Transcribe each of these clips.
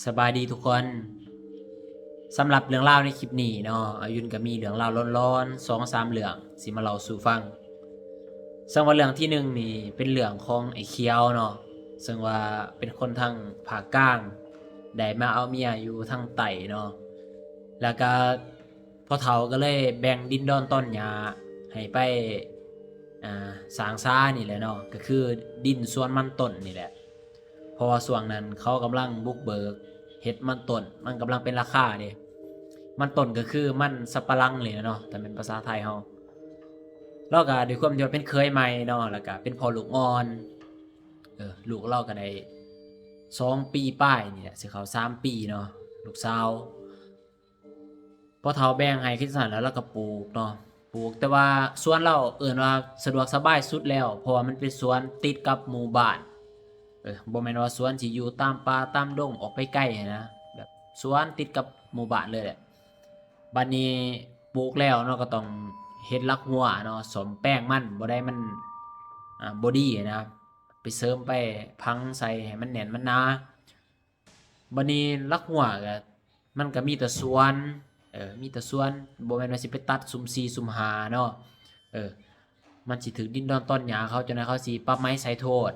ສະບາຍດີທຸກຄົນ. ສຳລັບເລື່ອງລາວໃນຄລິບນີ້ເນາະ, ອາຍຸນກໍມີເລື່ອງລາວຫຼອນໆ ສອງສາມເລື່ອງຊິມາເລົ່າສູ່ຟັງ. ເຊິ່ງວ່າເລື່ອງທີໜຶ່ງນີ້ເປັນເລື່ອງຂອງໄອ້ຂຽວເນາະ, ເຊິ່ງວ່າເປັນຄົນທາງພາກກາງ ໄດ້ມາເອົາເມຍຢູ່ທາງໃຕ້ເນາະ, ແລ້ວກໍພໍ່ເຖົ້າກໍເລີຍແບ່ງດິນດອນຕອນຫຍ້າໃຫ້ໄປ ອ່າ ສ້າງສານີ້ແຫຼະເນາະ, ກໍຄືດິນສວນມັນຕົ້ນນີ້ແຫຼະ. ເພາະວ່າຊ່ວງນັ້ນເຂົາກຳລັງບຸກເບີກເຮັດມັນຕົ້ນ, ມັນກຳລັງເປັນລາຄາເດ້. ມັນຕົ້ນກໍຄືມັນສຳປະຫຼັງນີ້ແຫຼະເນາະ ຖ້າແມ່ນພາສາໄທເຮົາ. ລາວກໍດ້ວຍຄວາມທີ່ວ່າເປັນເຂີຍໃໝ່ເນາະ, ແລ້ວກໍເປັນພໍ່ລູກອ່ອນ, ເອີ ລູກລາວກໍໄດ້ສອງປີປາຍນີ້ແຫຼະ ຊິເຂົ້າສາມປີເນາະ, ລູກສາວ. ພໍ່ເຖົ້າແບ່ງໃຫ້ຄືຊັ້ນແລ້ວ ລາວກໍປູກເນາະ, ປູກ ແຕ່ວ່າສວນລາວເອີ້ນວ່າສະດວກສະບາຍສຸດແລ້ວ ເພາະວ່າມັນເປັນສວນຕິດກັບໝູ່ບ້ານ. ເອີ ບໍ່ແມ່ນວ່າສວນຊິຢູ່ຕາມປ່າຕາມດົງອອກໄປໄກຫັ້ນນະ, ແບບສວນຕິດກັບໝູ່ບ້ານເລີຍແຫຼະ. ບັດນີ້ປູກແລ້ວເນາະ ກໍຕ້ອງເຮັດຫຼັກຮົ້ວເນາະ, ສ້ອມແປງມັນ ບໍ່ໄດ້ມັນ ອ່າ ບໍ່ດີຫັ້ນນະ, ໄປເສີມໄປພັງໃສ່ໃຫ້ມັນແໜ້ນມັນໜາ. ບັດນີ້ຫຼັກຮົ້ວກໍ ມັນກໍມີແຕ່ສວນ, ເອີ ມີແຕ່ສວນ, ບໍ່ແມ່ນວ່າຊິໄປຕັດສຸ່ມສີ່ສຸ່ມຫ້າເນາະ, ເອີ ມັນຊິຖືກດິນດອນຕອນຫຍ້າເຂົາ, ຈັ່ງໃດເຂົາຊິປັບໃໝໃສ່ໂທດ.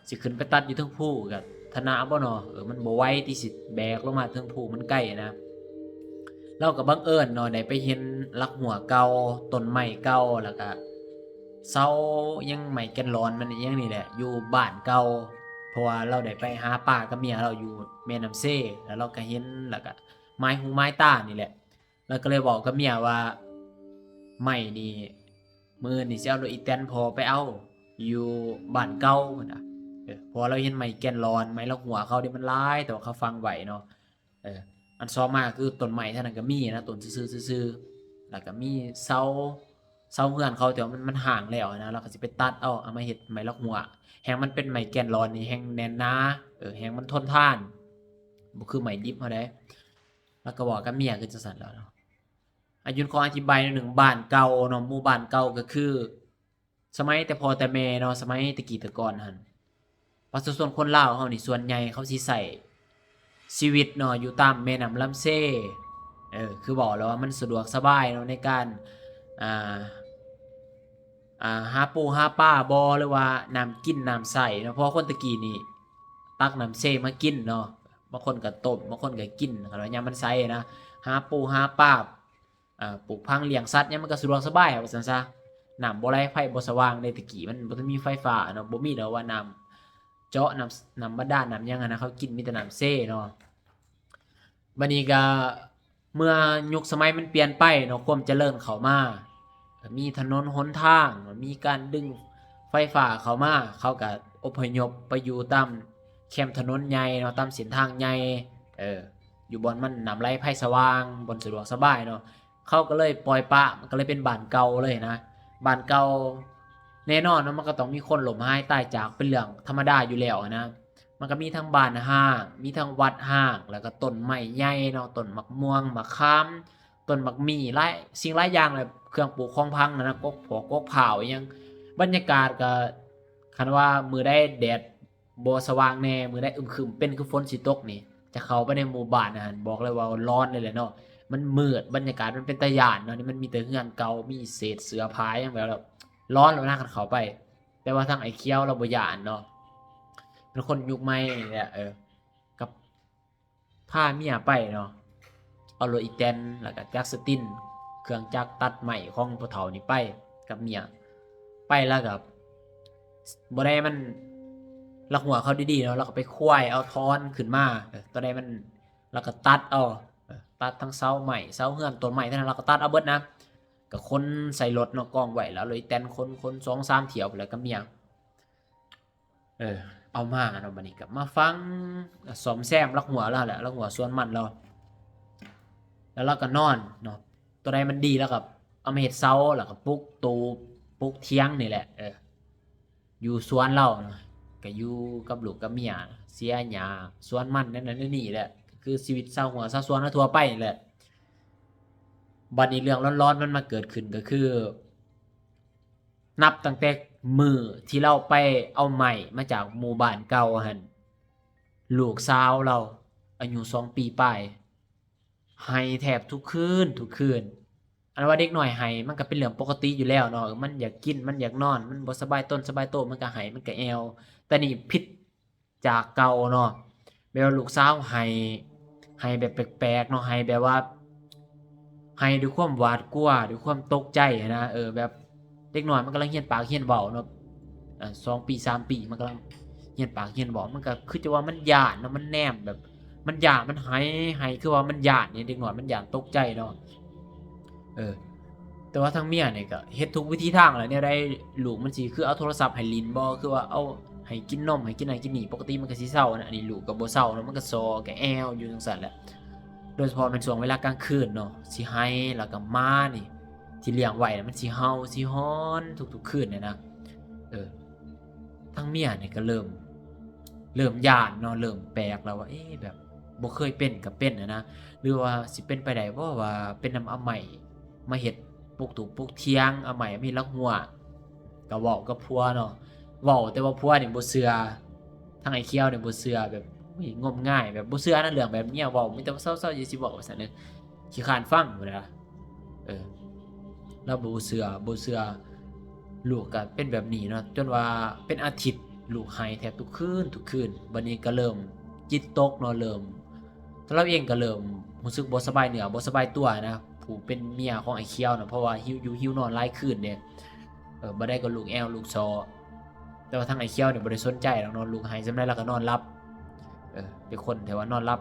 ຊິຂຶ້ນໄປຕັດຢູ່ເທິງພູກໍທະນະບໍ່ເນາະ, ເອີ ມັນບໍ່ໄຫວທີ່ຊິແບກລົງມາເທິງພູ, ມັນໄກນະ. ລາວກໍບັງເອີນເນາະ ໄດ້ໄປເຫັນຫຼັກຮົ້ວເກົ່າ, ຕົ້ນໄມ້ເກົ່າ, ແລ້ວກໍ ເສົາຫຍັງ ໄມ້ແກ່ນລອນມັນອີ່ຫຍັງນີ້ແຫຼະ ຢູ່ບ້ານເກົ່າ, ເພາະວ່າລາວໄດ້ໄປຫາປາກັບເມຍລາວຢູ່ແມ່ນ້ຳເຊ, ແລ້ວລາວກໍເຫັນ ແລ້ວກໍໝາຍຫູໝາຍຕານີ້ແຫຼະ. ລາວກໍເລີຍເວົ້າກັບເມຍວ່າ ໄມ້ນີ້ ມື້ອື່ນນີ້ຊິເອົາລົດອີແຕນພໍ່ໄປເອົາຢູ່ບ້ານເກົ່າພຸ້ນນະ, ເອີ ເພາະວ່າລາວເຫັນໄມ້ແກ່ນລອນ ໄມ້ຫຼັກຮົ້ວເຂົາເດ ມັນຫຼາຍ ແຕ່ວ່າເຂົາຝັງໄວ້ເນາະ. ເອີ ອັນສອງມາຄືຕົ້ນໄມ້ເທົ່ານັ້ນກໍມີນະ, ຕົ້ນຊື່ໆ ແລ້ວກໍມີເສົາ ເສົາເຮືອນເຂົາ ແຕ່ວ່າມັນ ມັນຮ້າງແລ້ວນະ, ລາວກໍຊິໄປຕັດເອົາ ເອົາມາເຮັດໄມ້ຫຼັກຮົ້ວ, ແຮ່ງມັນເປັນໄມ້ແກ່ນລອນນີ້ແຮ່ງແໜ້ນໜາ, ເອີ ແຮ່ງມັນທົນທານ, ບໍ່ຄືໄມ້ດິບເຮົາໃດ. ລາວກໍເວົ້າກັບເມຍຄືຈັ່ງຊັ້ນແລ້ວເນາະ. ອາ ອາຍຸນຂໍອະທິບາຍໜ້ອຍໜຶ່ງ, ບ້ານເກົ່າເນາະ, ໝູ່ບ້ານເກົ່າກໍຄື ສະໄໝແຕ່ພໍ່ແຕ່ແມ່ເນາະ, ສະໄໝແຕ່ກີ້ແຕ່ກ່ອນຫັ້ນ ປະຊາຊົນຄົນລາວເຮົານີ້ ສ່ວນໃຫຍ່ເຂົາຊິໃຊ້ຊີວິດເນາະ ຢູ່ຕາມແມ່ນ້ຳລຳເຊ, ເອີ ຄືເວົ້າແລ້ວວ່າມັນສະດວກສະບາຍເນາະ ໃນການ ອ່າ ອ່າ ຫາປູຫາປາບໍ ຫຼືວ່ານ້ຳກິນນ້ຳໃຊ້ເນາະ, ເພາະວ່າຄົນແຕ່ກີ້ນີ້ຕັກນ້ຳເຊມາກິນເນາະ, ບາງຄົນກໍຕົ້ມ ບາງຄົນກໍກິນ ຄັນວ່າຍາມມັນໃສນະ, ຫາປູຫາປາ ອ່າ ປູກຜັງລ້ຽງສັດຫຍັງ ມັນກໍສະດວກສະບາຍ ວ່າຊັ້ນຊະ. ນ້ຳບໍ່ໄຫຼ ໄຟບໍ່ສະຫວ່າງເດ້, ແຕ່ກີ້ມັນບໍ່ທັນມີໄຟຟ້າເນາະ, ບໍ່ມີດອກວ່ານ້ຳເຈາະ ນ້ຳ ນ້ຳບາດານ ນ້ຳຫຍັງຫັ້ນນະ, ເຂົາກິນມີແຕ່ນ້ຳເຊເນາະ. ບັດນີ້ກໍເມື່ອຍຸກສະໄໝມັນປ່ຽນໄປເນາະ, ຄວາມຈະເລີນເຂົ້າມາ ກໍມີຖະໜົນຫົນທາງ, ມີການດຶງໄຟຟ້າເຂົ້າມາ, ເຂົາກໍອົບພະຍົບໄປຢູ່ຕາມແຄມຖະໜົນໃຫຍ່ເນາະ, ຕາມເສັ້ນທາງໃຫຍ່, ເອີ ຢູ່ບ່ອນມັນນ້ຳໄຫຼໄຟສະຫວ່າງ, ບ່ອນສະດວກສະບາຍເນາະ. ເຂົາກໍເລີຍປ່ອຍປະ, ມັນກໍເລີຍເປັນບ້ານເກົ່າເລີຍນະ. ບ້ານເກົ່າ ແນ່ນອນວ່າມັນກໍຕ້ອງມີຄົນລົ້ມຫາຍຕາຍຈາກ ເປັນເລື່ອງທຳມະດາຢູ່ແລ້ວນະ. ມັນກໍມີທັງບ້ານຮ້າງ, ມີທັງວັດຮ້າງ, ແລ້ວກໍຕົ້ນໄມ້ໃຫຍ່ເນາະ, ຕົ້ນໝາກມ່ວງ, ໝາກຂາມ, ຕົ້ນໝາກມີ້, ຫຼາຍສິ່ງຫຼາຍຢ່າງແຫຼະ, ເຄື່ອງປູກຂອງພັງນະ, ກົກຜອກ ກົກພ້າວ ອີ່ຫຍັງ. ບັນຍາກາດກໍ ຄັນວ່າມື້ໃດແດດ ບໍ່ສະຫວ່າງແດ່, ມື້ໃດອຶມຄຶມ ເປັນຄືຝົນຊິຕົກນີ້, ຈະເຂົ້າໄປໃນໝູ່ບ້ານຫັ້ນ ບອກເລີຍວ່າຮ້ອນເລີຍແຫຼະເນາະ. ມັນມືດ, ບັນຍາກາດມັນເປັນຕາຢ້ານເນາະ, ນີ້ມັນມີແຕ່ເຮືອນເກົ່າ, ມີເສດເສື້ອຜ້າຫຍັງແບບ ແບບຮ້ອນໂລດນະ ຄັນເຂົ້າໄປ. ແຕ່ວ່າທາງໄອ້ຂຽວລາວບໍ່ຢ້ານເນາະ, ເປັນຄົນຍຸກໃໝ່ນີ້ແຫຼະ, ເອີ ກັບ ພາເມຍໄປເນາະ, ເອົາລົດອີແຕນ ແລ້ວກໍຈັກສະຕິນ ເຄື່ອງຈັກຕັດໄມ້ຂອງພໍ່ເຖົ້ານີ້ໄປກັບເມຍ. ໄປແລ້ວກໍບໍ່ໄດ້ມັນ ລັກຫົວເຂົາດີໆເນາະ, ແລ້ວກໍໄປຄວາຍເອົາທ່ອນຂຶ້ນມາ, ເອີ ຕົວໃດມັນ ແລ້ວກໍຕັດເອົາ, ເອີ ຕັດທັງເສົາໄມ້ ເສົາເຮືອນ ຕົ້ນໄມ້ທັງນັ້ນ ແລ້ວກໍຕັດເອົາເບິດນະ, ກໍຂົນໃສ່ລົດເນາະ ກອງໄວ້, ແລ້ວລົດອີແຕນຂົນ ຂົນສອງສາມຖ້ຽວ ແລ້ວກໍເມຍ ເອີ ເອົາມາເນາະ. ບັດນີ້ກໍມາຝັງ ສ້ອມແຊມລັກຫົວລາວແຫຼະ, ລັກຫົວສວນມັນລາວ, ແລ້ວລາວກໍນອນເນາະ. ຕົວໃດມັນດີລາວກໍເອົາມາເຮັດເສົາ, ແລ້ວກໍປຸກຕູບ ປຸກຖຽງນີ້ແຫຼະ, ເອີ ຢູ່ສວນລາວເນາະ, ກໍຢູ່ກັບລູກກັບເມຍ ເສຍຫຍ້າສວນມັນ ແນວນັ້ນແນວນີ້ແຫຼະ, ກໍຄືຊີວິດຊາວຫົວຊາວສວນເຮົາທົ່ວໄປນີ້ແຫຼະ. ບັດນີ້ເລື່ອງຫຼອນໆມັນມາເກີດຂຶ້ນ ກໍຄື ນັບຕັ້ງແຕ່ມື້ທີ່ລາວໄປເອົາໄມ້ມາຈາກໝູ່ບ້ານເກົ່າຫັ້ນ, ລູກສາວລາວ ອາຍຸສອງປີປາຍ ໄຫ້ແທບທຸກຄືນ ທຸກຄືນ. ອັນວ່າເດັກນ້ອຍໄຫ້ມັນກໍເປັນເລື່ອງປົກກະຕິຢູ່ແລ້ວເນາະ, ເອີ ມັນຢາກກິນ ມັນຢາກນອນ ມັນບໍ່ສະບາຍຕົນສະບາຍໂຕ ມັນກໍໄຫ້ ມັນກໍແອວ. ແຕ່ນີ້ຜິດຈາກເກົ່າເນາະ, ແບບວ່າລູກສາວໄຫ້ ໄຫ້ແບບແປກໆເນາະ, ໄຫ້ແບບວ່າ ໄຫ້ດ້ວຍຄວາມຫວາດກົວ ດ້ວຍຄວາມຕົກໃຈຫັ້ນນະ. ເອີ ແບບເດັກນ້ອຍມັນກຳລັງຮຽນປາກຮຽນເວົ້າເນາະ, ອາ ສອງປີ ສາມປີ ມັນກຳລັງຮຽນປາກຮຽນເວົ້າ, ມັນກໍຄືຈະວ່າມັນຢ້ານເນາະ, ມັນແນມແບບ ມັນຢ້ານ ມັນໄຫ້ ໄຫ້ຄືວ່າມັນຢ້ານນີ້, ເດັກນ້ອຍມັນຢ້ານຕົກໃຈເນາະ. ເອີ ແຕ່ວ່າທາງເມຍນີ້ກໍເຮັດທຸກວິທີທາງແຫຼະ, ແນວໃດລູກມັນຊິຄືເອົາໂທລະສັບໃຫ້ຫຼິ້ນບໍ ຄືວ່າເອົາໃຫ້ກິນນົມ ໃຫ້ກິນນັ້ນກິນນີ້, ປົກກະຕິມັນກໍຊິເຊົານະ, ອັນນີ້ລູກກໍບໍ່ເຊົາເນາະ, ມັນກໍຊໍກໍແອວຢູ່ຈັ່ງຊັ້ນແຫຼະ. ໂດຍສະເພາະແມ່ນຊ່ວງເວລາກາງຄືນເນາະ ຊິໄຫ້ ແລ້ວກໍມານີ້ ທີ່ລ້ຽງໄວ້ນະ ມັນຊິເຫົ່າຊິຫອນທຸກໆຄືນເລີຍນະ. ເອີ ທາງເມຍນີ້ກໍເລີ່ມ ເລີ່ມຢ້ານເນາະ, ເລີ່ມແປກແລ້ວວ່າ ເອະ ແບບບໍ່ເຄີຍເປັນກໍເປັນຫັ້ນນະ, ຫຼືວ່າຊິເປັນໄປໄດ້ບໍ່ວ່າເປັນນຳອາໄມ້ມາເຮັດປຸກຕູກປຸກຖຽງ, ອາໄມ້ມີລັກຮົ້ວ. ກໍເວົ້າກັບຜົວເນາະ, ເວົ້າແຕ່ວ່າຜົວນີ້ບໍ່ເຊື່ອ, ທາງອ້າຍຂຽວນີ້ບໍ່ເຊື່ອ, ແບບ ໂອ້ຍ ງົມງາຍ ແບບບໍ່ເຊື່ອນະເລື່ອງແບບນີ້, ເວົ້າມີແຕ່ວ່າ ເຊົາໆ ຢ່າຊິເວົ້າ ວ່າຊັ້ນເດີ, ຂີ້ຄ້ານຟັງ ພຸ້ນນະ. ເອີ ລາວບໍ່ເຊື່ອ ບໍ່ເຊື່ອ, ລູກກໍເປັນແບບນີ້ເນາະ, ຈົນວ່າເປັນອາທິດ ລູກໄຫ້ແທບທຸກຄືນ ທຸກຄືນ. ບັດນີ້ກໍເລີ່ມຈິດຕົກເນາະ, ເລີ່ມ ແຕ່ລາວເອງກໍເລີ່ມຮູ້ສຶກບໍ່ສະບາຍເນື້ອ ບໍ່ສະບາຍຕົວນະ, ຜູ້ເປັນເມຍຂອງອ້າຍຂຽວນະ, ເພາະວ່າຫິວຢູ່ຫິວນອນຫຼາຍຄືນເດ້. ເອີ ບໍ່ໄດ້ກໍລູກແອວລູກຊໍ, ແຕ່ວ່າທາງອ້າຍຂຽວນີ້ບໍ່ໄດ້ສົນໃຈດອກເນາະ, ລູກໄຫ້ສ່ຳໃດລາວກໍນອນຫຼັບ. ເອີ ເປັນຄົນທີ່ວ່ານອນຫຼັບ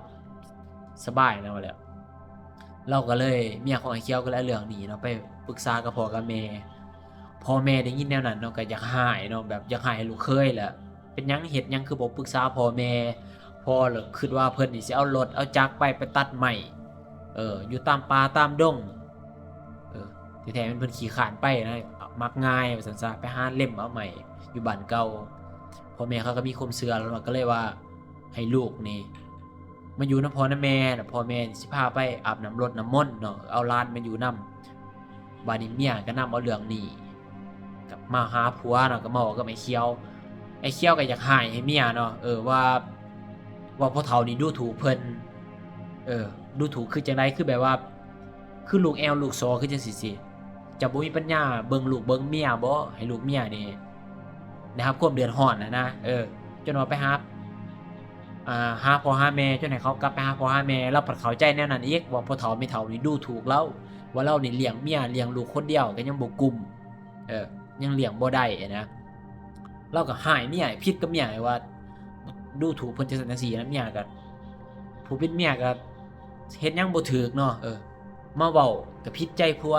ສະບາຍນະວ່າແລ້ວ. ລາວກໍເລີຍ ເມຍຂອງອ້າຍຂຽວກໍເລີຍເອົາເລື່ອງນີ້ເນາະ ໄປປຶກສາກັບພໍ່ກັບແມ່. ພໍ່ແມ່ໄດ້ຍິນແນວນັ້ນເນາະ ກໍຢາກຮ້າຍເນາະ, ແບບຢາກຮ້າຍໃຫ້ລູກເຂີຍແຫຼະ, ເປັນຫຍັງ ເຮັດຫຍັງຄືບໍ່ປຶກສາພໍ່ແມ່? ພໍ່ລະຄິດວ່າເພິ່ນນີ້ຊິເອົາລົດເອົາຈັກໄປ ໄປຕັດໄມ້ ເອີ ຢູ່ຕາມປ່າຕາມດົງ. ເອີ ທີ່ແທ້ແມ່ນເພິ່ນຂີ້ຄ້ານໄປນະ, ມັກງ່າຍວ່າຊັ້ນຊະ, ໄປຫາເລັມເອົາໄມ້ຢູ່ບ້ານເກົ່າ. ພໍ່ແມ່ເຂົາກໍມີຄວາມເຊື່ອແລ້ວເນາະ, ກໍເລີຍວ່າໃຫ້ລູກນີ້ມາຢູ່ນຳພໍ່ນຳແມ່, ແລ້ວພໍ່ແມ່ຊິພາໄປອາບນ້ຳລົດນ້ຳມົນເນາະ, ເອົາຫຼານມາຢູ່ນຳ. ບາດນີ້ເມຍກໍນຳເອົາເລື່ອງນີ້ ກັບມາຫາຜົວເນາະ, ກໍມາເວົ້າກັບອ້າຍຂຽວ. ອ້າຍຂຽວກໍຢາກຮ້າຍໃຫ້ເມຍເນາະ, ເອີ ວ່າ ວ່າພໍ່ເຖົ້ານີ້ດູຖູກເພິ່ນ. ເອີ ດູຖູກຄືຈັ່ງໃດ? ຄືແບບວ່າ ຄືລູກແອວລູກຊໍຄືຈັ່ງຊີ້ ຊິ ເຈົ້າບໍ່ມີປັນຍາເບິ່ງລູກເບິ່ງເມຍບໍ? ໃຫ້ລູກເມຍນີ້ໄດ້ຮັບຄວາມເດືອດຮ້ອນຫັ້ນນະ. ເອີ ຈົນວ່າໄປຫາ ອ່າ ຫາພໍ່ຫາແມ່, ຈົນໃຫ້ເຂົາກັບໄປຫາພໍ່ຫາແມ່, ລາວພັດເຂົ້າໃຈແນວນັ້ນອີກ ວ່າພໍ່ເຖົ້າແມ່ເຖົ້ານີ້ດູຖູກລາວ, ວ່າລາວນີ້ລ້ຽງເມຍລ້ຽງລູກຄົນດຽວກໍຍັງບໍ່ກຸ້ມ. ເອີ ຍັງລ້ຽງບໍ່ໄດ້ນະ. ລາວກໍຮ້າຍເມຍ, ຜິດກັບເມຍວ່າດູຖູກເພິ່ນຈັ່ງຊັ້ນຈັ່ງຊີ້ນະ. ເມຍກໍ ຜູ້ເປັນເມຍກໍເຮັດຫຍັງບໍ່ຖືກເນາະ, ເອີ ມາເວົ້າກໍຜິດໃຈຜົວ,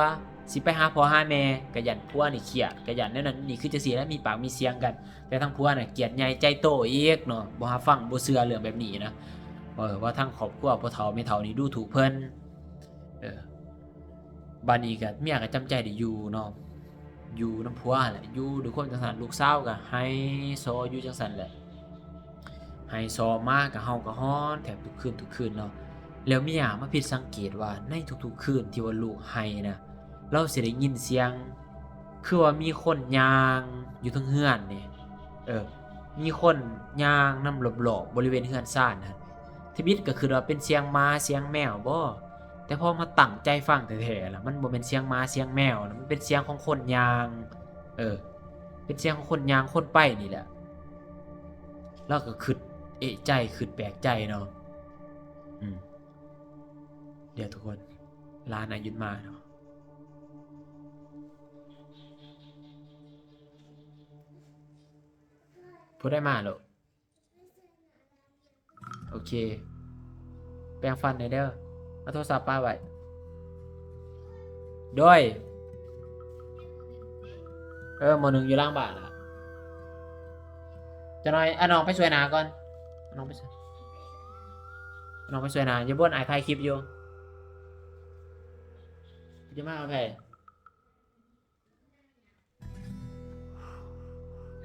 ຊິໄປຫາພໍ່ຫາແມ່ກໍຢ້ານຜົວນີ້ຄຽດ, ກໍຢ້ານແນວນັ້ນນີ້ ຄືຈັ່ງຊີ້ແຫຼະ, ມີປາກມີສຽງກັນ. ແຕ່ທາງຜົວນະກຽດໃຫຍ່ໃຈໂຕອີກເນາະ, ບໍ່ຮັບຟັງ ບໍ່ເຊື່ອເລື່ອງແບບນີ້ນະ, ເອີ ວ່າທາງຄອບຄົວພໍ່ເຖົ້າແມ່ເຖົ້ານີ້ດູຖູກເພິ່ນ. ເອີ ບາດນີ້ກໍເມຍກໍຈຳໃຈໄດ້ຢູ່ເນາະ, ຢູ່ນຳຜົວຫັ້ນແຫຼະ, ຢູ່ດ້ວຍຄວາມຈັ່ງຊັ້ນ. ລູກສາວກໍໄຫ້ຊໍຢູ່ຈັ່ງຊັ້ນແຫຼະ, ໄຫ້ຊໍມາກໍເຫົ່າກໍຫອນແທບທຸກຄືນ ທຸກຄືນເນາະ. ແລ້ວເມຍມາຜິດສັງເກດວ່າໃນທຸກໆຄືນທີ່ວ່າລູກໄຫ້ນະ, ລາວຊິໄດ້ຍິນສຽງຄືວ່າມີຄົນຍ່າງຢູ່ເທິງເຮືອນນີ້, ເອີ ມີຄົນຍ່າງນຳລອບໆບໍລິເວນເຮືອນຊານຫັ້ນ. ທຳອິດກໍຄິດວ່າເປັນສຽງໝາສຽງແມວບໍ, ແຕ່ພໍມາຕັ້ງໃຈຟັງແທ້ໆລະ ມັນບໍ່ແມ່ນສຽງໝາສຽງແມວນະ, ມັນເປັນສຽງຂອງຄົນຍ່າງ, ເອີ ເປັນສຽງຂອງຄົນຍ່າງຄົນໄປນີ້ແຫຼະ. ລາວກໍຄິດເອະໃຈ ຄິດແປກໃຈເນາະ. ອືມ ດຽວທຸກຄົນ ຫຼານອາຍຸດມາເນາະ. ຜູ້ໃດມາໂລ? ໂອເຄ ແປງຟັນແດ່ເດີ. ເອົາໂທລະສັບປະໄວ້. ໂດຍ ເອີ ໝໍໜຶ່ງຢູ່ຫຼັງບ້ານລະ. ຈັກໜ້ອຍ ອາ ນ້ອງໄປຊ່ວຍນ້າກ່ອນ, ນ້ອງໄປຊ່ວຍ ນ້ອງໄປຊ່ວຍນ້າ. ຢູ່ບົນ ອ້າຍຖ່າຍຄລິບຢູ່. ຈະມາເອົາໃຜ?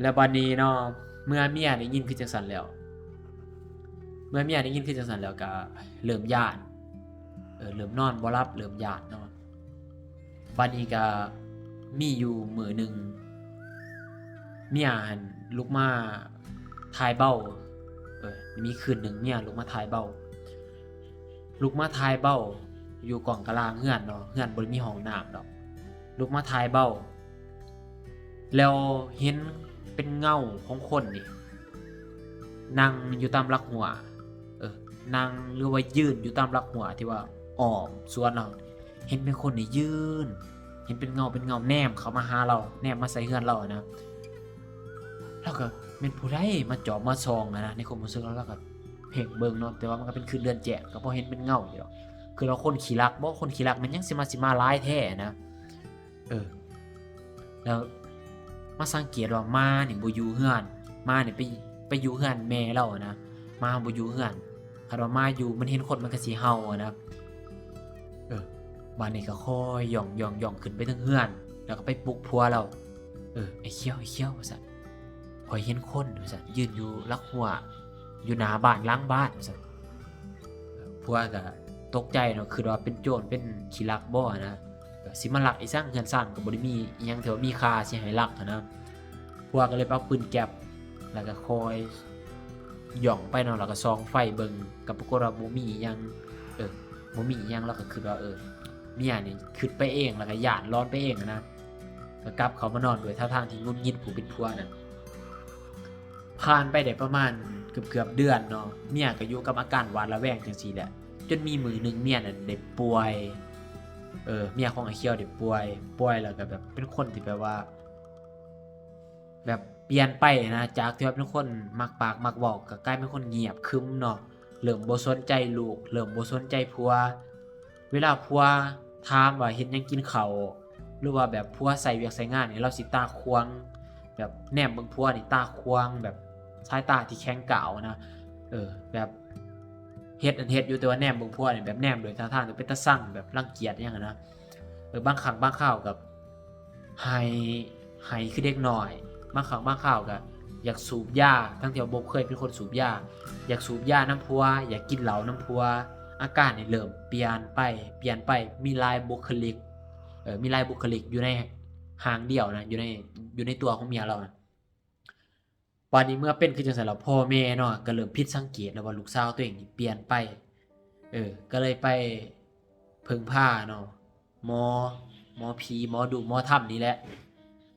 ແລ້ວບັດນີ້ເນາະ ເມື່ອເມຍໄດ້ຍິນຄືຈັ່ງຊັ້ນແລ້ວ ເມື່ອເມຍໄດ້ຍິນຄືຈັ່ງຊັ້ນແລ້ວ ກໍເລີ່ມຢ້ານ, ເອີ ເລີ່ມນອນບໍ່ຫຼັບ ເລີ່ມຢ້ານເນາະ. ບັດນີ້ກໍມີຢູ່ມື້ໜຶ່ງ ເມຍຫັ້ນລຸກມາຖ່າຍເບົາ, ເອີ ມີຄືນໜຶ່ງເມຍລຸກມາຖ່າຍເບົາ. ລຸກມາຖ່າຍເບົ້າຢູ່ກ້ອງກະລາງເຮືອນເນາະ, ເຮືອນບໍ່ໄດ້ມີຫ້ອງນ້ຳດອກ. ລຸກມາຖ່າຍເບົ້າ ແລ້ວເຫັນເປັນເງົາຂອງຄົນນີ້ ນັ່ງຢູ່ຕາມຫຼັກຮົ້ວ, ເອີ ນັ່ງ ຫຼືວ່າຢືນຢູ່ຕາມຫຼັກຮົ້ວທີ່ວ່າອ້ອມສວນເຮົາ. ເຫັນເປັນຄົນນີ້ຢືນ, ເຫັນເປັນເງົາ ເປັນເງົາແນມເຂົ້າມາຫາເຮົາ, ແນມມາໃສ່ເຮືອນເຮົານະ. ລາວກໍແມ່ນຜູ້ໃດມາຈອບມາສ່ອງຫັ້ນນະ, ໃນຄວາມຮູ້ສຶກລາວ ລາວກໍເພັ່ງເບິ່ງເນາະ, ແຕ່ວ່າມັນກໍເປັນຄືນເດືອນແຈ້ງ, ກໍພໍເຫັນເປັນເງົາຢູ່ດອກ. ຄືວ່າຄົນຂີ້ລັກບໍ, ຄົນຂີ້ລັກມັນຫຍັງຊິມາ ຊິມາຫຼາຍແທ້ນະ. ເອີ ແລ້ວມາສັງເກດວ່າໝານີ້ບໍ່ຢູ່ເຮືອນ, ໝານີ້ໄປ ໄປຢູ່ເຮືອນແມ່ລາວນະ, ໝາບໍ່ຢູ່ເຮືອນ. ຄັນວ່າໝາຢູ່ ມັນເຫັນຄົນມັນກໍຊິເຫົ່ານະ. ເອີ ບາດນີ້ກໍຄ່ອຍຍ່ອງໆໆຂຶ້ນໄປເທິງເຮືອນ ແລ້ວກໍໄປປຸກຜົວລາວ. ເອີ ໄອ້ຂຽວ ໄອ້ຂຽວ ວ່າຊັ້ນ, ຂ້ອຍເຫັນຄົນ ວ່າຊັ້ນ, ຢືນຢູ່ຫຼັກຮົ້ວ ຢູ່ໜ້າບ້ານ ຫຼັງບ້ານ ວ່າຊັ້ນ. ຜົວກໍຕົກໃຈເນາະ, ຄິດວ່າເປັນໂຈນ ເປັນຂີ້ລັກບໍນະ, ຊິມາລັກອີ່ຫຍັງ, ເຮືອນຊານກໍບໍ່ໄດ້ມີອີ່ຫຍັງທີ່ວ່າມີຄ່າຊິໃຫ້ລັກຫັ້ນນະ. ຜົວກໍເລີຍໄປເອົາປືນແກັບ ແລ້ວກໍຄ່ອຍຍ່ອງໄປເນາະ, ແລ້ວກໍສ່ອງໄຟເບິ່ງ, ກໍປາກົດວ່າບໍ່ມີອີ່ຫຍັງ. ເອີ ບໍ່ມີອີ່ຫຍັງ, ລາວກໍຄິດວ່າ ເອີ ເມຍນີ້ຄິດໄປເອງ ແລ້ວກໍຢ້ານຫຼອນໄປເອງຫັ້ນນະ, ກໍກັບເຂົ້າມານອນດ້ວຍທ່າທາງທີ່ຫງຸດຫງິດຜູ້ເປັນຜົວນັ້ນ. ຜ່ານໄປໄດ້ປະມານເກືອບໆເດືອນເນາະ, ເມຍກໍຢູ່ກັບອາການຫວາດລະແວງຈັ່ງຊີ້ແຫຼະ, ຈົນມີມື້ໜຶ່ງເມຍນັ້ນໄດ້ປ່ວຍ. ເອີ ເມຍຂອງອ້າຍຂຽວໄດ້ປ່ວຍ, ປ່ວຍແລ້ວກໍແບບເປັນຄົນທີ່ແບບວ່າ ແບບປ່ຽນໄປນະ, ຈາກທີ່ວ່າເປັນຄົນມັກປາກມັກເວົ້າ ກໍກາຍເປັນຄົນງຽບຂຶມເນາະ, ເລີ່ມບໍ່ສົນໃຈລູກ, ເລີ່ມບໍ່ສົນໃຈຜົວ. ເວລາຜົວຖາມວ່າເຮັດຫຍັງກິນເຂົ້າ ຫຼືວ່າແບບຜົວໃສ່ວຽກໃສ່ງານນີ້ ລາວຊິຕາຂວາງ, ແບບແນມເບິ່ງຜົວນີ້ຕາຂວາງ, ແບບສາຍຕາທີ່ແຂງກ້າວນະ. ເອີ ແບບເຮັດອັນເຮັດຢູ່ ແຕ່ວ່າແນມເບິ່ງຜົວນີ້ແບບແນມໂດຍທ່າທາງທີ່ເປັນຕາຊັງ, ແບບລັງກຽດຫຍັງຫັ້ນນະ. ເອີ ບາງຄັ້ງບາງຄາວກໍ ໄຫ້ ໄຫ້ຄືເດັກນ້ອຍ, ບາງຄັ້ງບາງຄາວກໍຢາກສູບຢາ ທັງທີ່ວ່າບໍ່ເຄີຍເປັນຄົນສູບຢາ, ຢາກສູບຢານຳຜົວ, ຢາກກິນເຫຼົ້ານຳຜົວ. ອາການນີ້ເລີ່ມປ່ຽນໄປ ປ່ຽນໄປ, ມີຫຼາຍບຸກຄະລິກ, ເອີ ມີຫຼາຍບຸກຄະລິກຢູ່ໃນຮ່າງດຽວນະ, ຢູ່ໃນ ຢູ່ໃນຕົວຂອງເມຍລາວນະ. ບາດນີ້ເມື່ອເປັນຄືຈັ່ງຊັ້ນແລ້ວ ພໍ່ແມ່ເນາະ ກໍເລີ່ມຜິດສັງເກດແລ້ວວ່າລູກສາວຕົວເອງນີ້ປ່ຽນໄປ. ເອີ ກໍເລີຍໄປເພິ່ງພາເນາະ ໝໍ ໝໍຜີ ໝໍດູ ໝໍທຳນີ້ແຫຼະ.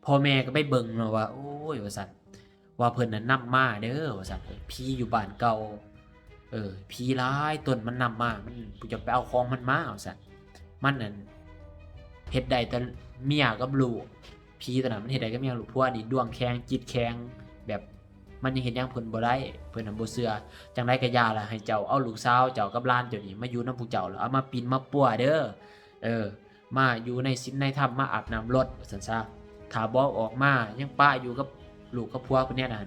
ພໍ່ແມ່ກໍໄປເບິ່ງເນາະວ່າ ໂອ້ຍ ວ່າຊັ້ນ ວ່າເພິ່ນນັ້ນນຳມາເດີ ວ່າຊັ້ນ, ເອີ ຜີຢູ່ບ້ານເກົ່າ ເອີ ຜີຫຼາຍຕົນມັນນຳມາ, ມັນ ຜູ້ເຈົ້າໄປເອົາຂອງມັນມາ ວ່າຊັ້ນ. ມັນນັ້ນເຮັດໄດ້ແຕ່ເມຍກັບລູກ, ຜີຕົວນັ້ນມັນເຮັດໄດ້ກັບເມຍກັບລູກ. ຜົວນີ້ດວງແຂງ ຈິດແຂງ, ແບບມັນຍັງເຮັດຫຍັງເພິ່ນບໍ່ໄດ້, ເພິ່ນນະບໍ່ເຊື່ອ. ຈັ່ງໃດກໍຢ່າລະ, ໃຫ້ເຈົ້າເອົາລູກສາວເຈົ້າກັບຫຼານເຈົ້ານີ້ມາຢູ່ນຳພວກເຈົ້າ ແລ້ວເອົາມາປິ່ນມາປົວເດີ. ເອີ ມາຢູ່ໃນສິນໃນທຳ, ມາອາບນ້ຳລົດ ວ່າຊັ້ນຊະ. ຖ້າບໍ່ເອົາອອກມາ ຍັງປະຢູ່ກັບລູກກັບຜົວເພິ່ນແນວນັ້ນ,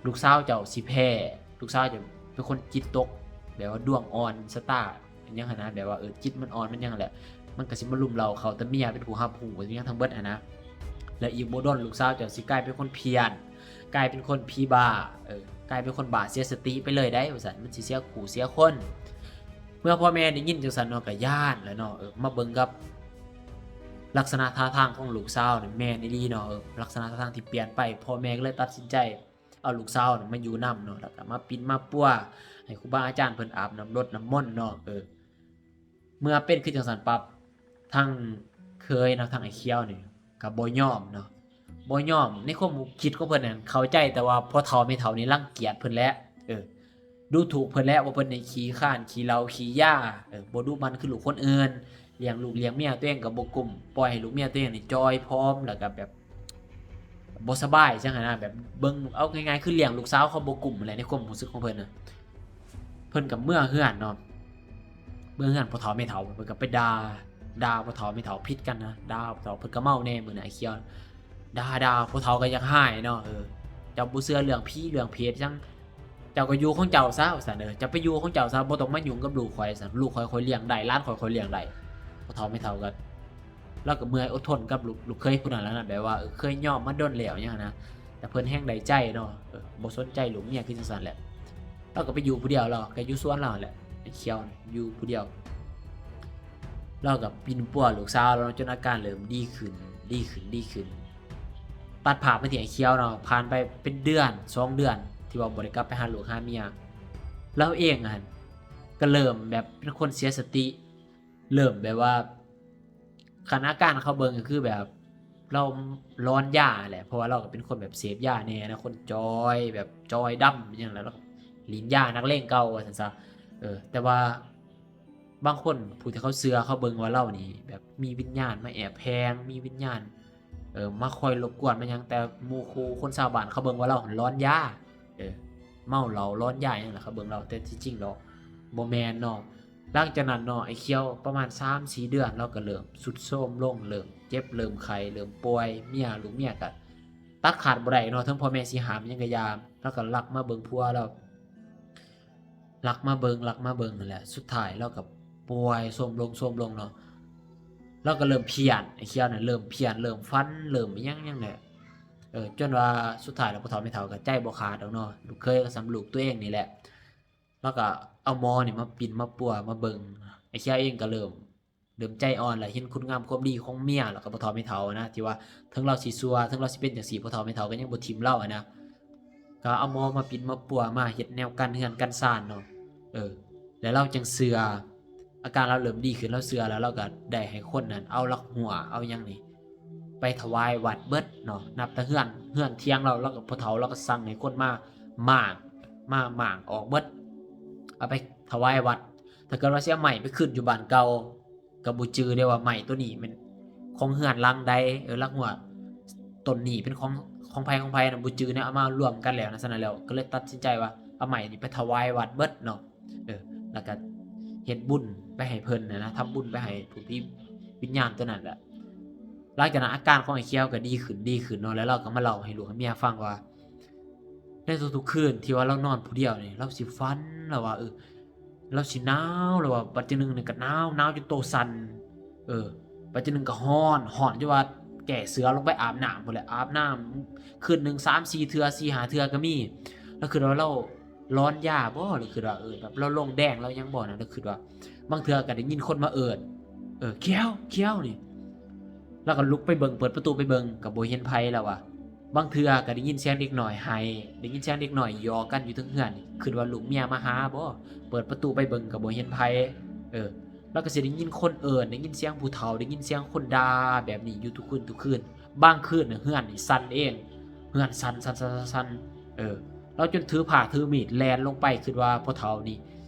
ລູກສາວເຈົ້າຊິແພ້, ລູກສາວເຈົ້າເປັນຄົນຈິດຕົກ, ແບບວ່າດວງອ່ອນ, ຊະຕາຫຍັງຫັ້ນນະ, ແບບວ່າ ເອີ ຈິດມັນອ່ອນ ມັນຫຍັງຫັ້ນແຫຼະ, ມັນກໍຊິມາລຸມເລົ້າເຂົ້າແຕ່ເມຍເປັນຜູ້ຮັບຮູ້ຫຍັງທັງເບິດຫັ້ນນະ. ແລ້ວອີກບໍ່ດົນ ລູກສາວເຈົ້າຊິກາຍເປັນຄົນພຽນ, ກາຍເປັນຄົນຜີບ້າ, ເອີ ກາຍເປັນຄົນບ້າເສຍສະຕິໄປເລີຍໄດ໋ ວ່າຊັ້ນ, ມັນຊິເສຍຄູ່ເສຍຄົນ. ເມື່ອພໍ່ແມ່ໄດ້ຍິນຈັ່ງຊັ້ນເນາະ ກໍຢ້ານແຫຼະເນາະ. ເອີ ມາເບິ່ງກັບລັກສະນະທ່າທາງຂອງລູກສາວນີ້ ແມ່ນອີ່ຫຼີເນາະ, ເອີ ລັກສະນະທ່າທາງທີ່ປ່ຽນໄປ, ພໍ່ແມ່ກໍເລີຍຕັດສິນໃຈເອົາລູກສາວນີ້ມາຢູ່ນຳເນາະ, ແລ້ວກໍມາປິ່ນມາປົວ ໃຫ້ຄູບາອາຈານເພິ່ນອາບນ້ຳລົດນ້ຳມົນເນາະ. ເອີ ເມື່ອເປັນຄືຈັ່ງຊັ້ນປັບ ທັງເຂີຍເນາະ ທັງອ້າຍຂຽວນີ້ກໍບໍ່ຍອມເນາະ, ບໍ່ຍອມ. ໃນຄວາມຄິດຂອງເພິ່ນນັ້ນ ເຂົ້າໃຈແຕ່ວ່າພໍ່ເຖົ້າແມ່ເຖົ້ານີ້ລັງກຽດເພິ່ນແຫຼະ, ເອີ ດູຖູກເພິ່ນແຫຼະ ວ່າເພິ່ນນີ້ຂີ້ຄ້ານ ຂີ້ເຫຼົ້າ ຂີ້ຢາ, ເອີ ບໍ່ດຸໝັ່ນຄືລູກຄົນອື່ນ, ລ້ຽງລູກລ້ຽງເມຍຕົວເອງກໍບໍ່ກຸ້ມ, ປ່ອຍໃຫ້ລູກເມຍຕົວເອງນີ້ຈ່ອຍຜອມ ແລ້ວກໍແບບ ບໍ່ສະບາຍຈັ່ງຫັ້ນນະ. ແບບເບິ່ງ ເອົາງ່າຍໆ ຄືລ້ຽງລູກສາວເຂົາບໍ່ກຸ້ມຫັ້ນແຫຼະ ໃນຄວາມຮູ້ສຶກຂອງເພິ່ນນະ. ເພິ່ນກໍເມືອເຮືອນເນາະ, ເມືອເຮືອນພໍ່ເຖົ້າແມ່ເຖົ້າ ເພິ່ນກໍໄປດ່າ ດ່າພໍ່ເຖົ້າແມ່ເຖົ້າ, ຜິດກັນນະ, ດ່າພໍ່ເຖົ້າ. ເພິ່ນກໍເມົາແດ່ມື້ນັ້ນ ອ້າຍຂຽວ ດ່າ ດ່າ ພໍ່ເຖົ້າກໍຢາກຮ້າຍເນາະ. ເອີ ເຈົ້າບໍ່ເຊື່ອເລື່ອງຜີເລື່ອງເຜດຫຍັງ, ເຈົ້າກໍຢູ່ຂອງເຈົ້າຊະ ວ່າຊັ້ນ. ເອີ ເຈົ້າໄປຢູ່ຂອງເຈົ້າຊະ, ບໍ່ຕ້ອງມາຫຍຸ້ງກັບລູກຂ້ອຍ ວ່າຊັ້ນ, ລູກຂ້ອຍ ຂ້ອຍລ້ຽງໄດ້, ຫຼານຂ້ອຍ ຂ້ອຍລ້ຽງໄດ້. ພໍ່ເຖົ້າແມ່ເຖົ້າກໍ ລາວກໍເມື່ອຍອົດທົນກັບລູກ ລູກເຂີຍຜູ້ນັ້ນແລ້ວນະ, ແບບວ່າ ເອີ ເຄີຍຍອມມາດົນແລ້ວຫຍັງຫັ້ນນະ, ແຕ່ເພິ່ນແຮ່ງໄດ້ໃຈເນາະ, ເອີ ບໍ່ສົນໃຈລູກເມຍຄືຈັ່ງຊັ້ນແຫຼະ. ລາວກໍໄປຢູ່ຜູ້ດຽວ, ລາວກໍຢູ່ສວນລາວຫັ້ນແຫຼະ, ໄອ້ຂຽວຢູ່ຜູ້ດຽວ. ລາວກໍປິ່ນປົວລູກສາວລາວ ຈົນອາການເລີ່ມດີຂຶ້ນ ດີຂຶ້ນ ດີຂຶ້ນ. ຕັດພາບມາທີ່ໄອ້ຂຽວເນາະ, ຜ່ານໄປເປັນເດືອນສອງເດືອນ ທີ່ວ່າບໍ່ໄດ້ກັບໄປຫາລູກຫາເມຍ, ລາວເອງຫັ້ນ ກໍເລີ່ມແບບເປັນຄົນເສຍສະຕິ ເລີ່ມແບບວ່າ ຄັນອາການເຂົາເບິ່ງກໍຄືແບບລາວຫຼອນຢາແຫຼະ ເພາະວ່າລາວກໍເປັນຄົນແບບເສບຢາແດ່ນະ ຄົນຈອຍ ແບບຈອຍດຳຫຍັງແຫຼະ ລາວຫຼິ້ນຢານັກເລງເກົ່າວ່າຊັ້ນຊະ. ເອີ ແຕ່ວ່າບາງຄົນຜູ້ທີ່ເຂົາເຊື່ອ ເຂົາເບິ່ງວ່າລາວນີ້ແບບມີວິນຍານມາແອບແຝງ ມີວິນຍານ ເອີ ມາຄອຍລົບກວນມາຫຍັງ ແຕ່ໝູ່ຄູ່ຄົນຊາວບ້ານເຂົາເບິ່ງວ່າລາວຫັ້ນຫຼອນຢາ ເອີ ເມົາເຫຼົ້າຫຼອນຢາຫຍັງແຫຼະ ເຂົາເບິ່ງລາວ ແຕ່ທີ່ຈິງແລ້ວບໍ່ແມ່ນເນາະ. ຫຼັງຈາກນັ້ນເນາະ ໄອ້ຂຽວປະມານສາມສີ່ເດືອນ ລາວກໍເລີ່ມຊຸດໂຊມລົງ ເລີ່ມເຈັບ ເລີ່ມໄຂ້ ເລີ່ມປ່ວຍ ເມຍ ລູກເມຍກໍຕັດຂາດບໍ່ໄດ້ເນາະ ເຖິງພໍ່ແມ່ຊິຫ້າມຫຍັງກໍຢ່າ ລາວກໍລັກມາເບິ່ງຜົວລາວ ລັກມາເບິ່ງ ລັກມາເບິ່ງຫັ້ນແຫຼະ ສຸດທ້າຍລາວກໍປ່ວຍໂຊມລົງ ໂຊມລົງເນາະ ລາວກໍເລີ່ມພຽນ ໄອ້ຂຽວນັ້ນເລີ່ມພຽນ ເລີ່ມຝັນ ເລີ່ມຫຍັງຫຍັງແຫຼະ ເອີ ຈົນວ່າສຸດທ້າຍແລ້ວພໍ່ເຖົ້າແມ່ເຖົ້າກໍໃຈບໍ່ຂາດດອກເນາະ ລູກເຂີຍກໍສ່ຳລູກຕົວເອງນີ້ແຫຼະ ລາວກໍເອົາໝໍນີ້ມາປິ່ນມາປົວມາເບິ່ງ ໄອ້ຂຽວເອງກໍເລີ່ມ ເລີ່ມໃຈອ່ອນລະ ເຫັນຄຸນງາມຄວາມດີຂອງເມຍ ແລ້ວກໍພໍ່ເຖົ້າແມ່ເຖົ້ານະ ທີ່ວ່າເຖິງລາວຊິຊົ່ວ ເຖິງລາວຊິເປັນຈັ່ງຊີ້ ພໍ່ເຖົ້າແມ່ເຖົ້າກໍຍັງບໍ່ຖິ້ມລາວຫັ້ນນະ ກໍເອົາໝໍມາປິ່ນມາປົວ ມາເຮັດແນວການເຮືອນການຊານເນາະ ເອີ ແລ້ວລາວຈຶ່ງເຊື່ອ ອາການລາວເລີ່ມດີຂຶ້ນ ລາວເຊື່ອ ແລ້ວລາວກໍໄດ້ໃຫ້ຄົນນັ້ນເອົາລັກຫົວ ເອົາຫຍັງນີ້ ໄປຖວາຍວັດເບິດເນາະ ນັບແຕ່ເຮືອນ ເຮືອນຖຽງລາວ ລາວກໍ ພໍ່ເຖົ້າລາວກໍສັ່ງໃຫ້ຄົນມາມ້າງ ມາມ້າງອອກເບິດ ເອົາໄປຖວາຍວັດ ຖ້າເກີດວ່າຊິເອົາໄມ້ໄປຂຶ້ນຢູ່ບ້ານເກົ່າ ກໍບໍ່ຈື່ເດ້ວ່າໄມ້ໂຕນີ້ແມ່ນຂອງເຮືອນຫຼັງໃດ ເອີ ລັກຫົວຕົ້ນນີ້ເປັນຂອງ ຂອງໃຜຂອງໃຜນະ ບໍ່ຈື່ນະ ເອົາມາລວມກັນແລ້ວນະ ສະນັ້ນແລ້ວກໍເລີຍຕັດສິນໃຈວ່າເອົາໄມ້ນີ້ໄປຖວາຍວັດເບິດເນາະ ເອີ ແລ້ວກໍເຮັດບຸນໄປໃຫ້ເພິ່ນນະ ທຳບຸນໄປໃຫ້ຜູ້ທີ່ວິນຍານໂຕນັ້ນແຫຼະ. ຫຼັງຈາກນັ້ນອາການຂອງໄອ້ຂຽວກໍດີຂຶ້ນ ດີຂຶ້ນເນາະ ແລ້ວລາວກໍມາເລົ່າໃຫ້ລູກໃຫ້ເມຍຟັງວ່າ ໃນທຸກໆຄືນທີ່ວ່າລາວນອນຜູ້ດຽວນີ້ ລາວຊິຝັນລະວ່າ ເອີ ລາວຊິໜາວ ລະວ່າບັດເທື່ອໜຶ່ງນີ້ກໍໜາວ ໜາວຈົນໂຕສັ່ນ ເອີ ບັດເທື່ອໜຶ່ງກໍຮ້ອນ ຮ້ອນຈົນວ່າແກ້ເສື້ອລົງໄປອາບນ້ຳພຸ້ນແຫຼະ ອາບນ້ຳຄືນໜຶ່ງສາມສີ່ເທື່ອ ສີ່ຫ້າເທື່ອກໍມີ. ລາວຄິດວ່າລາວຫຼອນຢາບໍ ຫຼືຄິດວ່າ ເອີ ແບບລາວລົງແດງ ລາວຫຍັງບໍນະ ລາວຄິດວ່າ ບາງເທື່ອກໍໄດ້ຍິນຄົນມາເອີ້ນ ເອີ ຂຽວ ຂຽວ ນີ້ ລາວກໍລຸກໄປເບິ່ງ ເປີດປະຕູໄປເບິ່ງ ກໍບໍ່ເຫັນໃຜ ລາວວ່າ. ບາງເທື່ອກໍໄດ້ຍິນສຽງເດັກນ້ອຍໄຫ້ ໄດ້ຍິນສຽງເດັກນ້ອຍຢອກກັນຢູ່ເທິງເຮືອນ ຄິດວ່າລູກເມຍມາຫາບໍ ເປີດປະຕູໄປເບິ່ງກໍບໍ່ເຫັນໃຜ ເອີ ລາວກໍຊິໄດ້ຍິນຄົນເອີ້ນ ໄດ້ຍິນສຽງຜູ້ເຖົ້າ ໄດ້ຍິນສຽງຄົນດ່າແບບນີ້ຢູ່ທຸກຄືນ ທຸກຄືນ. ບາງຄືນນະເຮືອນນີ້ສັ່ນເອງ ເຮືອນສັ່ນ ສັ່ນ ສັ່ນ ສັ່ນ ເອີ ລາວຈົນຖືຜ້າຖືມີດແລ່ນລົງໄປ ຄິດວ່າພໍ່ເຖົ້ານີ້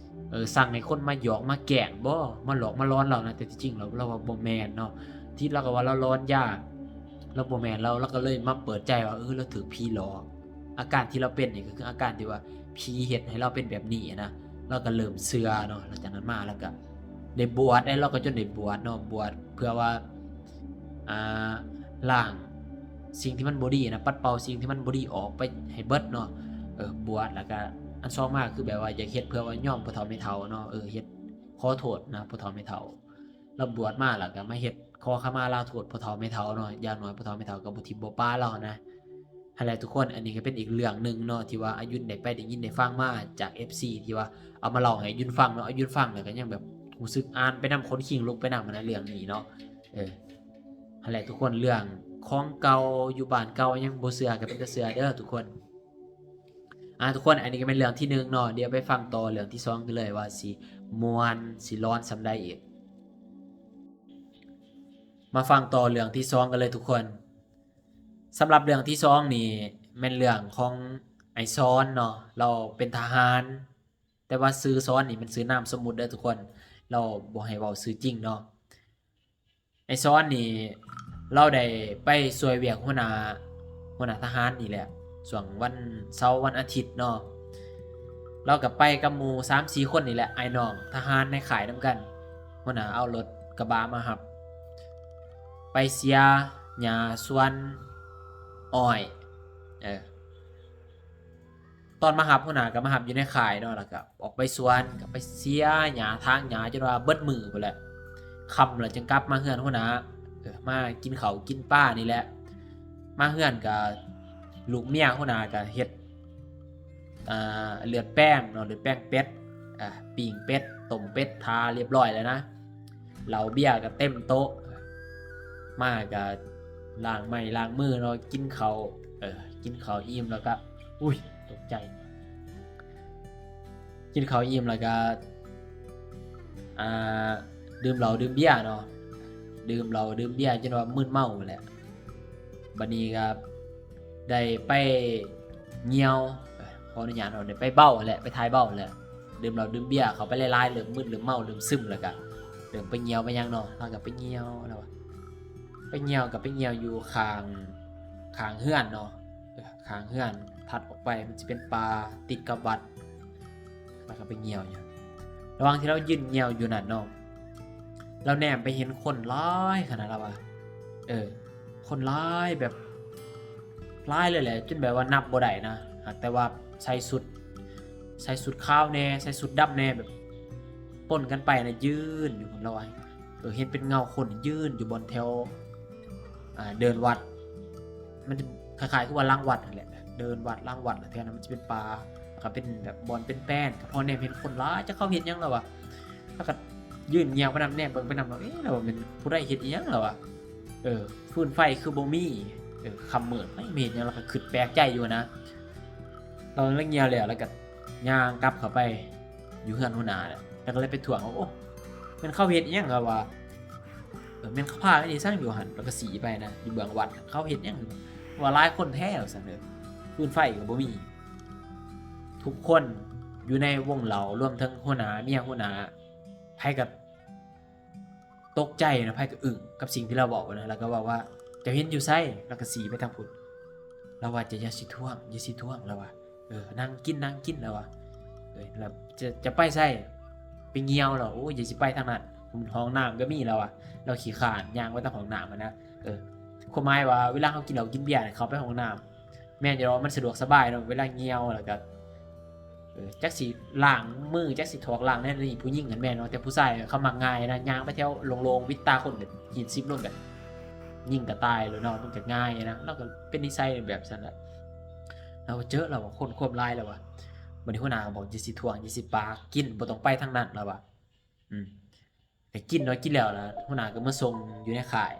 ເອີ ສັ່ງໃຫ້ຄົນມາຢອກມາແກ້ງບໍ ມາຫຼອກມາຫຼອນລາວນະ ແຕ່ທີ່ຈິງແລ້ວລາວວ່າບໍ່ແມ່ນເນາະ ທີ່ລາວກໍວ່າລາວຫຼອນຢາ ລາວບໍ່ແມ່ນ ລາວ ລາວກໍເລີຍມາເປີດໃຈວ່າ ເອີ ລາວຖືກຜີຫຼອກ ອາການທີ່ລາວເປັນນີ້ກໍຄືອາການທີ່ວ່າຜີເຮັດໃຫ້ລາວເປັນແບບນີ້ນະ ລາວກໍເລີ່ມເຊື່ອເນາະ. ຫຼັງຈາກນັ້ນມາລາວກໍໄດ້ບວດ ແລ້ວລາວກໍຈົນໄດ້ບວດເນາະ ບວດເພື່ອວ່າ ອ່າ ລ້າງສິ່ງທີ່ມັນບໍ່ດີນະ ປັດເປົ່າສິ່ງທີ່ມັນບໍ່ດີອອກໄປໃຫ້ເບິດເນາະ ເອີ ບວດ ແລ້ວກໍອັນສອງມາຄືແບບວ່າຢາກເຮັດເພື່ອວ່າຍອມພໍ່ເຖົ້າແມ່ເຖົ້າເນາະ ເອີ ເຮັດຂໍໂທດນະພໍ່ເຖົ້າແມ່ເຖົ້າ. ລາວບວດມາແລ້ວກໍມາເຮັດຂໍຂະມາລາໂທດພໍ່ເຖົ້າແມ່ເຖົ້າເນາະ ຢ່າງໜ້ອຍພໍ່ເຖົ້າແມ່ເຖົ້າກໍບໍ່ຖິ້ມບໍ່ປະລາວຫັ້ນນະ. ຫັ້ນແຫຼະທຸກຄົນ ອັນນີ້ກໍເປັນອີກເລື່ອງໜຶ່ງເນາະ ທີ່ວ່າອາຍຸນໄດ້ໄປໄດ້ຍິນໄດ້ຟັງມາຈາກເອັຟຊີ ທີ່ວ່າເອົາມາເລົ່າໃຫ້ອາຍຸນຟັງເນາະ ອາຍຸນຟັງແລ້ວກໍຍັງແບບຮູ້ສຶກອານໄປນຳ ຂົນຄີງລຸກໄປນຳຫັ້ນນະ ເລື່ອງນີ້ເນາະ ເອີ ຫັ້ນແຫຼະທຸກຄົນ ເລື່ອງຂອງເກົ່າຢູ່ບ້ານເກົ່າ ຍັງບໍ່ເຊື່ອກໍເປັນຕາເຊື່ອເດີທຸກຄົນ. ອ່າ ທຸກຄົນ ອັນນີ້ກໍແມ່ນເລື່ອງທີໜຶ່ງເນາະ ດຽວໄປຟັງຕໍ່ເລື່ອງທີສອງກັນເລີຍ ວ່າຊິມ່ວນຊິຫຼອນສ່ຳໃດອີກ. ມາຟັງຕໍ່ເລື່ອງທີສອງກັນເລີຍທຸກຄົນ. ສຳລັບເລື່ອງທີສອງນີ້ແມ່ນເລື່ອງຂອງໄອ້ຊອນເນາະ ລາວເປັນທະຫານ ແຕ່ວ່າຊື່ຊອນນີ້ແມ່ນຊື່ນາມສົມມຸດເດີທຸກຄົນ ລາວບໍ່ໃຫ້ເວົ້າຊື່ຈິງເນາະ. ໄອ້ຊອນນີ້ລາວໄດ້ໄປຊ່ວຍວຽກຫົວໜ້າ ຫົວໜ້າທະຫານນີ້ແຫຼະ ຊ່ວງວັນເສົາວັນອາທິດເນາະ ລາວກໍໄປກັບໝູ່ສາມສີ່ຄົນນີ້ແຫຼະ ອ້າຍນ້ອງທະຫານໃນຄ້າຍນຳກັນ. ຫົວໜ້າເອົາລົດກະບະມາຮັບ ໄປເສຍຫຍ້າສວນອ້ອຍ ເອີ ຕອນມາຮັບ ຫົວໜ້າກໍມາຮັບຢູ່ໃນຄ້າຍເນາະ ແລ້ວກໍອອກໄປສວນ ກໍໄປເສຍຫຍ້າ ຖາງຫຍ້າຈົນວ່າເບິດມື້ພຸ້ນແຫຼະ. ຄ່ຳແລ້ວຈຶ່ງກັບມາເຮືອນຫົວໜ້າ ເອີ ມາກິນເຂົ້າກິນປານີ້ແຫຼະ. ມາເຮືອນກໍລູກເມຍຫົວໜ້າກໍເຮັດ ອ່າ ເລືອດແປງເນາະ ເລືອດແປງເປັດ ອ່າ ປີ້ງເປັດ ຕົ້ມເປັດ ຖ້າຮຽບຮ້ອຍແລ້ວນະ. ເຫຼົ້າເບຍກໍເຕັມໂຕະ ມາກໍລ້າງໄມ້ລ້າງມືເນາະ ກິນເຂົ້າ ເອີ ກິນເຂົ້າອີ່ມແລ້ວກໍ ອຸ້ຍ ຕົກໃຈ ກິນເຂົ້າອີ່ມແລ້ວກໍ ອ່າ ດື່ມເຫຼົ້າດື່ມເບຍເນາະ ດື່ມເຫຼົ້າດື່ມເບຍຈົນວ່າມຶນເມົາແຫຼະ. ບັດນີ້ກໍໄດ້ໄປຍ່ຽວ ຂໍອະນຸຍາດເນາະ ໄດ້ໄປເບົ້າແຫຼະ ໄປຖ່າຍເບົ້າແຫຼະ. ດື່ມເຫຼົ້າດື່ມເບຍເຂົ້າໄປຫຼາຍໆ ເລີ່ມມຶນເລີ່ມເມົາເລີ່ມຊຶມ ແລ້ວກໍເລີ່ມໄປຍ່ຽວໄປຫຍັງເນາະ. ລາວກໍໄປຍ່ຽວ ລາວວ່າໄປຍ່ຽວ ກໍໄປຍ່ຽວຢູ່ຂ້າງ ຂ້າງເຮືອນເນາະ ເອີ ຂ້າງເຮືອນຖັດອອກໄປ ມັນຊິເປັນປ່າຕິດກັບວັດ. ລາວກໍໄປຍ່ຽວຢູ່ ລະຫວ່າງທີ່ລາວຢືນຍ່ຽວຢູ່ນັ້ນເນາະ ລາວແນມໄປເຫັນຄົນຫຼາຍຂະໜາດ ລາວວ່າ ເອີ ຄົນຫຼາຍແບບຫຼາຍເລີຍແຫຼະ ຈົນແບບວ່ານັບບໍ່ໄດ້ນະ. ຫາກແຕ່ວ່າໃສ່ຊຸດ ໃສ່ຊຸດຂາວແດ່ ໃສ່ຊຸດດຳແດ່ ແບບປົນກັນໄປນະ ຢືນຢູ່ພຸ້ນ ລາວວ່າ ເອີ ເຫັນເປັນເງົາຄົນຢືນຢູ່ບ່ອນແຖວ ອ່າ ເດີ່ນວັດ ມັນຈະຄ້າຍໆຄືວ່າຫຼັງວັດຫັ້ນແຫຼະ ເດີ່ນວັດຫຼັງວັດ ແຖວນັ້ນມັນຈະເປັນປ່າ ແລ້ວກໍເປັນແບບບ່ອນເປັນແປ້ນ. ກໍພໍແນມເຫັນຄົນຫຼາຍ ຈັກເຂົາເຮັດຫຍັງ ລາວວ່າ. ລາວກໍຢືນຍ່ຽວໄປນຳ ແນມເບິ່ງໄປນຳ ລາວ ເອະ ລາວວ່າແມ່ນຜູ້ໃດເຮັດອີ່ຫຍັງ ລາວວ່າ. ເອີ ຟືນໄຟຄືບໍ່ມີ ເອີ ຄ່ຳມືດ ເຮັດຫຍັງ ລາວກໍຄິດແປກໃຈຢູ່ນະ. ລາວເລີຍຍ່ຽວແລ້ວ ລາວກໍຍ່າງກັບເຂົ້າໄປ ຢູ່ເຮືອນຫົວໜ້າແຫຼະ ແລ້ວກໍເລີຍໄປທ້ວງວ່າ ໂອ້ ແມ່ນເຂົາເຮັດອີ່ຫຍັງ ລາວວ່າ. ເອີ ແມ່ນເຂົາພາກັນເຮັດຫຍັງຢູ່ຫັ້ນ ລາວກໍຊີ້ໄປນະ ຢູ່ເບື້ອງວັດ ເຂົາເຮັດຫຍັງ ວ່າຫຼາຍຄົນແທ້ ວ່າຊັ້ນເດີ. ຟືນໄຟກໍບໍ່ມີ ທຸກຄົນຢູ່ໃນວົງເຫຼົ້າ ລວມເຖິງຫົວໜ້າ ເມຍຫົວໜ້າ ໃຜກໍຕົກໃຈນະ ໃຜກໍອຶ້ງກັບສິ່ງທີ່ລາວເວົ້ານະ. ລາວກໍເວົ້າວ່າ ເຈົ້າເຫັນຢູ່ໃສ? ລາວກໍຊີ້ໄປທາງພຸ້ນ ລາວວ່າ ເຈົ້າຢ່າຊິທ້ວງ ຢ່າຊິທ້ວງ ລາວວ່າ ເອີ ນັ່ງກິນ ນັ່ງກິນ ລາວວ່າ ເອີ ແລ້ວຈະ ຈະໄປໃສ? ໄປຍ່ຽວ ລາວ ໂອ້ຍ ຢ່າຊິໄປທາງນັ້ນ ຫ້ອງນ້ຳກໍມີ ລາວວ່າ. ລາວຂີ້ຄ້ານຍ່າງໄປທາງຫ້ອງນ້ຳຫັ້ນນະ. ເອີ ຄວາມໝາຍວ່າເວລາເຮົາກິນເຫຼົ້າກິນເບຍ ເຂົ້າໄປຫ້ອງນ້ຳ ແມ່ນຢູ່ດອກ ມັນສະດວກສະບາຍເນາະ ເວລາຍ່ຽວ ແລ້ວກໍ ເອີ ຈັກຊິລ້າງມື ຈັກຊິຖອກລ້າງແນວນີ້ ຜູ້ຍິງຫັ້ນແມ່ນເນາະ ແຕ່ຜູ້ຊາຍເຂົາມັກງ່າຍນະ ຍ່າງໄປແຖວໂລ່ງໆ ວິດຕາຄົນກໍຮີດຊິບລົງ ກໍຍິງກໍຕາຍໂລດເນາະ ມັນກໍງ່າຍນະ. ລາວກໍເປັນນິໄສແບບຊັ້ນແຫຼະ ລາວເຈີ ລາວວ່າຄົນຄວາມຫຼາຍ ລາວວ່າ. ບັດນີ້ຫົວໜ້າກໍບອກ ຢ່າຊິທ້ວງ ຢ່າຊິປາກ ກິນ ບໍ່ຕ້ອງໄປທາງນັ້ນ ລາວວ່າ. ອືມ ກໍກິນເນາະ ກິນແລ້ວລະ ຫົວໜ້າກໍມາສົ່ງຢູ່ໃນຄ້າຍ.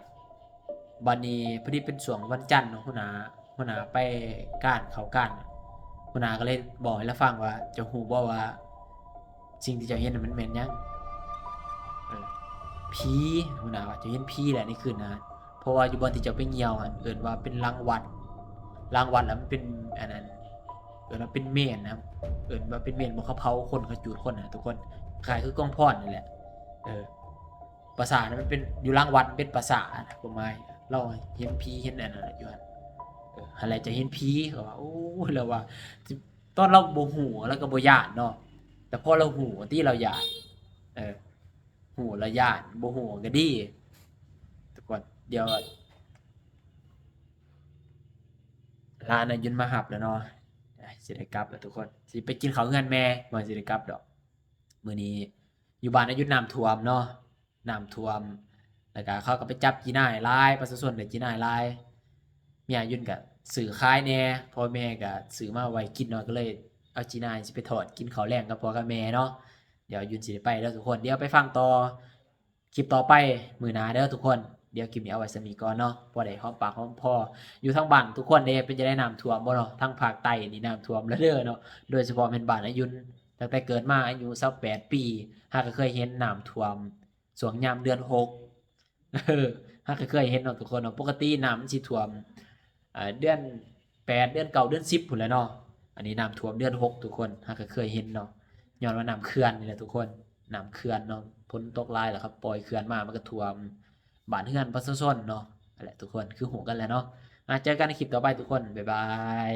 ບັດນີ້ພໍດີເປັນຊ່ວງວັນຈັນເນາະ ຫົວໜ້າ ຫົວໜ້າໄປການ ເຂົ້າການ ຫົວໜ້າກໍເລີຍບອກໃຫ້ລາວຟັງວ່າ ເຈົ້າຮູ້ບໍ່ວ່າສິ່ງທີ່ເຈົ້າເຫັນນັ້ນມັນແມ່ນຫຍັງ? ເອີ ຜີ ຫົວໜ້າວ່າ ເຈົ້າເຫັນຜີແຫຼະໃນຄືນນັ້ນ ເພາະວ່າຢູ່ບ່ອນທີ່ເຈົ້າໄປຍ່ຽວຫັ້ນ ເອີ້ນວ່າເປັນຫຼັງວັດ ຫຼັງວັດ ແລ້ວມັນເປັນອັນນັ້ນ ເອີ້ນວ່າເປັນເມນນະ ເອີ້ນວ່າເປັນເມນ ບ່ອນເຂົາເຜົາຄົນ ເຂົາຈູດຄົນນະທຸກຄົນ ຄ້າຍຄືກອງຟອນນັ້ນແຫຼະ. ເອີ ປາສາດນະ ມັນເປັນຢູ່ຫຼັງວັດ ມັນເປັນປາສາດນະ ຄວາມໝາຍ ລາວເຫັນຜີເຫັນອັນນັ້ນຢູ່ຫັ້ນ. ເອີ ຫັ້ນແຫຼະ ຈະເຫັນຜີ ເຂົາວ່າ ໂອ້ຍ ລາວວ່າ ຕອນລາວບໍ່ຮູ້ ລາວກໍບໍ່ຢ້ານເນາະ ແຕ່ພໍລາວຮູ້ຕິ ລາວຢ້ານ. ເອີ ຮູ້ລະຢ້ານ ບໍ່ຮູ້ກໍດີ. ທຸກຄົນ ດຽວຫຼານອາຍຸນມາຮັບແລ້ວເນາະ ຊິໄດ້ກັບແລ້ວທຸກຄົນ ຊິໄປກິນເຂົ້າເຮືອນແມ່ ບໍ່ຊິໄດ້ກັບດອກ. ມື້ນີ້ຢູ່ບ້ານອາຍຸນນ້ຳຖ້ວມເນາະ ນ້ຳຖ້ວມ ແລ້ວກະເຂົາກໍໄປຈັບຈີ່ນາຍຫຼາຍ ປະຊາຊົນໄດ້ຈີ່ນາຍຫຼາຍ. ເມຍອາຍຸນກໍຊື້ຂາຍແດ່ ພໍ່ແມ່ກໍຊື້ມາໄວ້ກິນເນາະ ກໍເລີຍເອົາຈີ່ນາຍຊິໄປທອດກິນເຂົ້າແລງກັບພໍ່ກັບແມ່ເນາະ. ດຽວອາຍຸນຊິໄດ້ໄປແລ້ວທຸກຄົນ ດຽວໄປຟັງຕໍ່ຄລິບຕໍ່ໄປມື້ໜ້າເດີທຸກຄົນ. ດຽວຄລິບນີ້ເອົາໄວ້ສ່ຳນີ້ກ່ອນເນາະ ພໍໄດ້ຫອມປາກຫອມຄໍຢູ່ທາງບ້ານທຸກຄົນເດ້. ເປັນຈັ່ງໃດ ນ້ຳຖ້ວມບໍ່ເນາະ? ທາງພາກໃຕ້ນີ້ນ້ຳຖ້ວມແລ້ວເດີເນາະ ໂດຍສະເພາະແມ່ນບ້ານອາຍຸນ. ຕັ້ງແຕ່ເກີດມາອາຍຸຊາວແປດປີ ຫາກໍເຄີຍເຫັນນ້ຳຖ້ວມຊ່ວງຍາມເດືອນຫົກ ເອີ ຫາກໍເຄີຍເຫັນເນາະທຸກຄົນເນາະ. ປົກກະຕິນ້ຳມັນຊິຖ້ວມ ເດືອນແປດ ເດືອນເກົ້າ ເດືອນສິບພຸ້ນແຫຼະເນາະ. ອັນນີ້ນ້ຳຖ້ວມເດືອນຫົກທຸກຄົນ ຫາກໍເຄີຍເຫັນເນາະ ຍ້ອນວ່ານ້ຳເຂື່ອນນີ້ແຫຼະທຸກຄົນ ນ້ຳເຂື່ອນເນາະ ຝົນຕົກຫຼາຍແລ້ວເຂົາປ່ອຍເຂື່ອນມາ ມັນກໍຖ້ວມບ້ານເຮືອນປະຊາຊົນເນາະ. ນັ້ນແຫຼະທຸກຄົນ ຄືຮູ້ກັນແຫຼະເນາະ. ມາເຈີກັນໃນຄລິບຕໍ່ໄປທຸກຄົນ ບາຍບາຍ.